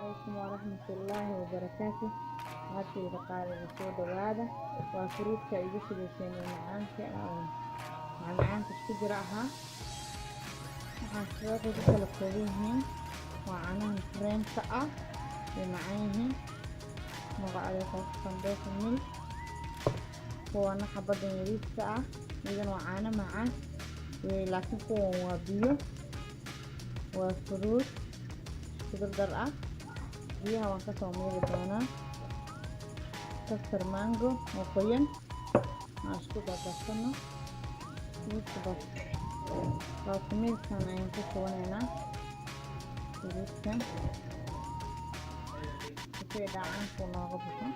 Calaykum waraxmatullaahi wabarakaatu. Asxaabtayda qaaliga, soo dhawaada. Waa fruitka igu sugayseen ee macaanka oo macmacaanka isku jira ahaa. Waxaan waxay ku kala kooban yihiin waa caanahan creamka ah, way macaan yihiin. Magacooda waxaa ku milk. Kuwana xabadan yariiska ah, iyagana waa caano macaan, laakiin kuwan waa biyo, waa fruit isku dardar ah. Biyaha waan kasoo miiri doonaa. Custard mango oo qoyan aan isku dardarsano. Fruitka baasmiilkan ayaan ku shubanaynaa, fruitkan si dhacaanku nooga baxo.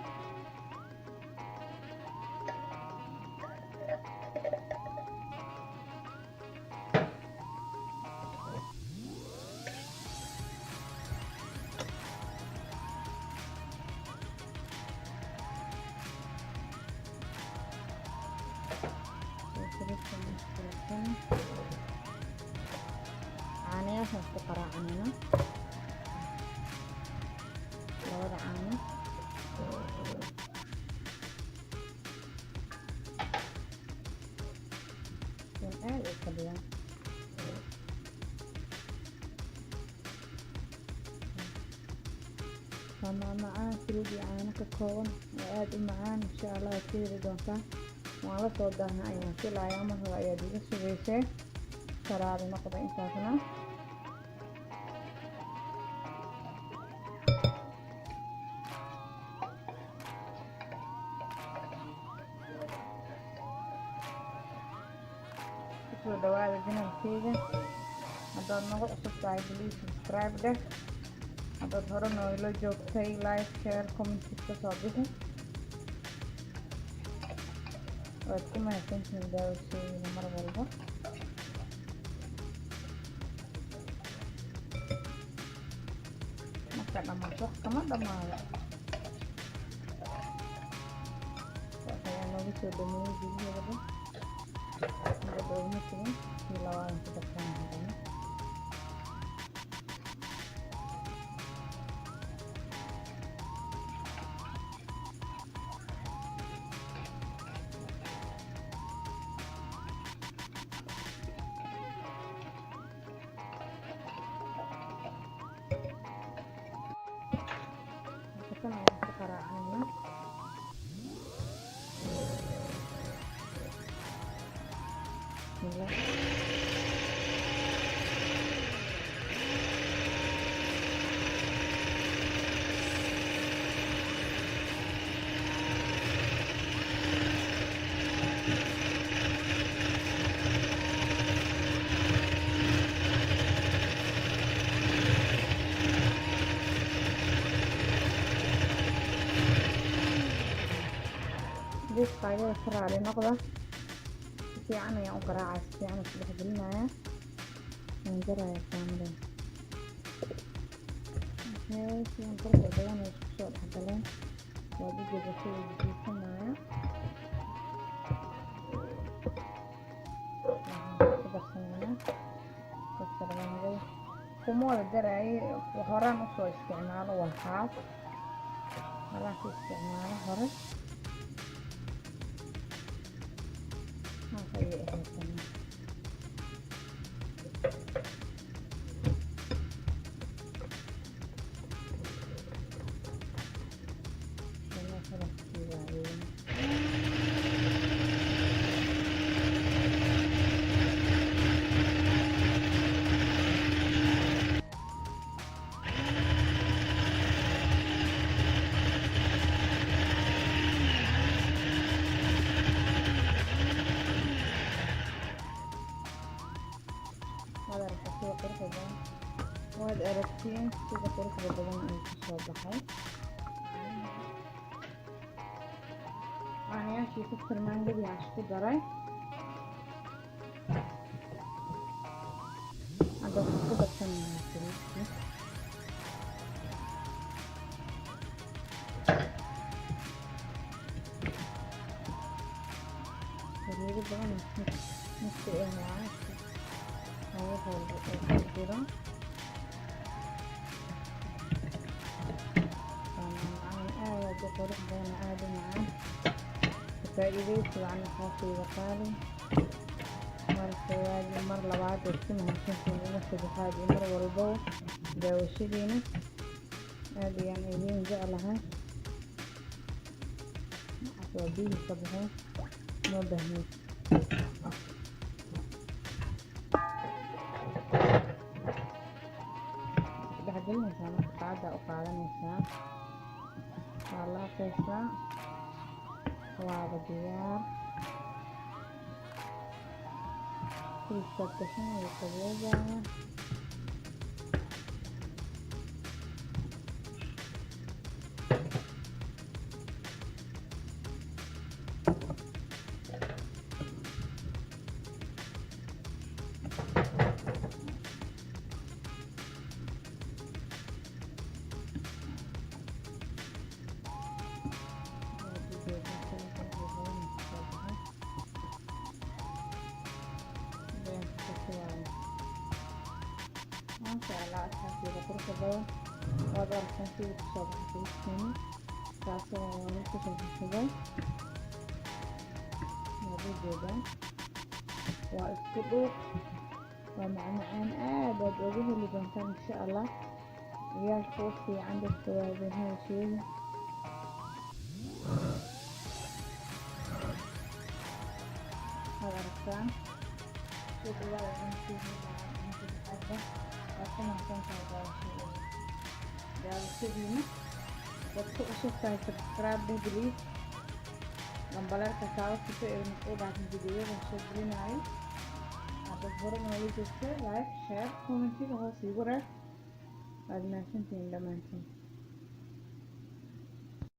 Fruitkan isku darsano, caanayaashaan isku qaraacanayna, labada caano. Kan aad u fadhiyaan. Waa macmacaan fruit iyo caano ka kooban oo aada u macaan. Insha Allah waad ka heli doontaa. Waan la soo daahna ayaan filayaa, mar hore ayaad iga sugaysee, karaari noqda intaasna. Kusoo dhawaada channelkeyga. Haddaad nagu cusub tahay, please subscribe dheh. Haddaad hore noola joogtay, like, share, comment ka soo bixi. Waad ku mahadsantihiin daawashadiina mar walba. Marka dhamaato, wax kama dhamaado. Saas ayaa noogu soo dhameeyey gudaheedaba. Hadda ooguma tegin, kii labaadan ku darsana haddana. Marka tan ayaan ku qaraacanayna. Bismillah. Qaylada ka raali noqda. Si fiican ayaan u garaacaya, si fiican isku dhex gelinaya. Waan jaraya kaamada. Okay, sidan quruxda badan ay isku soo dhex galeen, waad u jeeda sida jiitamaya. Waxaan ku darsanaynaa custard mango. Kuma wada daraaye, horaan usoo isticmaalo, waa half, horaan ku isticmaalo hore, half ayay ahayd tani. Tani xarafkii waaye. Waad aragtaa sida quruxda badan, waad aragtiin sida quruxda badan ayuu kusoo baxay. Caanayaashii custard mangadii aan isku daray. Hadda waxaan ku darsanaynaa fruitkii. Saliido badan mixi ah waaye, oo wax walba oo ku jiro. u qurux badan, aada u macaan. Faa'iidaysi wacan, asxaabteyda qaali. Mar koowaad iyo mar labaad waad ku mahadsantihiin, mar saddexaad iyo mar walbaba daawashadiina aada ayaan idiin jeclahay. Waa biyihii ka baxeen, uma baahnin. Dhexgelinaysaa marka, qaada u qaadanaysaa, waa laaqaysaa, waaba diyaar. Fridge-kaad gashan, wuu qaboobayaa. Waad ujeedaa sida quruxda badan kusoo baxay. Ayaan kusoo shubaaya. Maasha Allah, asxaabteyda quruxda badan, waad aragtaan sidii kusoo baxay fruit-keeni. Kaasoo waa kusoo shubay, waad ujeedaan. Waa isku dhuuq, waa macmacaan, aad aad uga heli doontaan insha Allah. Ciyaalka u fiican, dadka waaweyn hada sheegi. Waad aragtaan. Soo dhawaada cuntiina. Waad ku mahadsantahay daawashadiina. Dad ku cusub tahay, subscribe dheh please, gambaleelka taabo si ayna kuu dhaafin videoyada soo gelinayo. Haddaad hore noola joogto, like, share, comment-iga hoos iigu reeb. Waad mahadsantihiin dhammaantiin.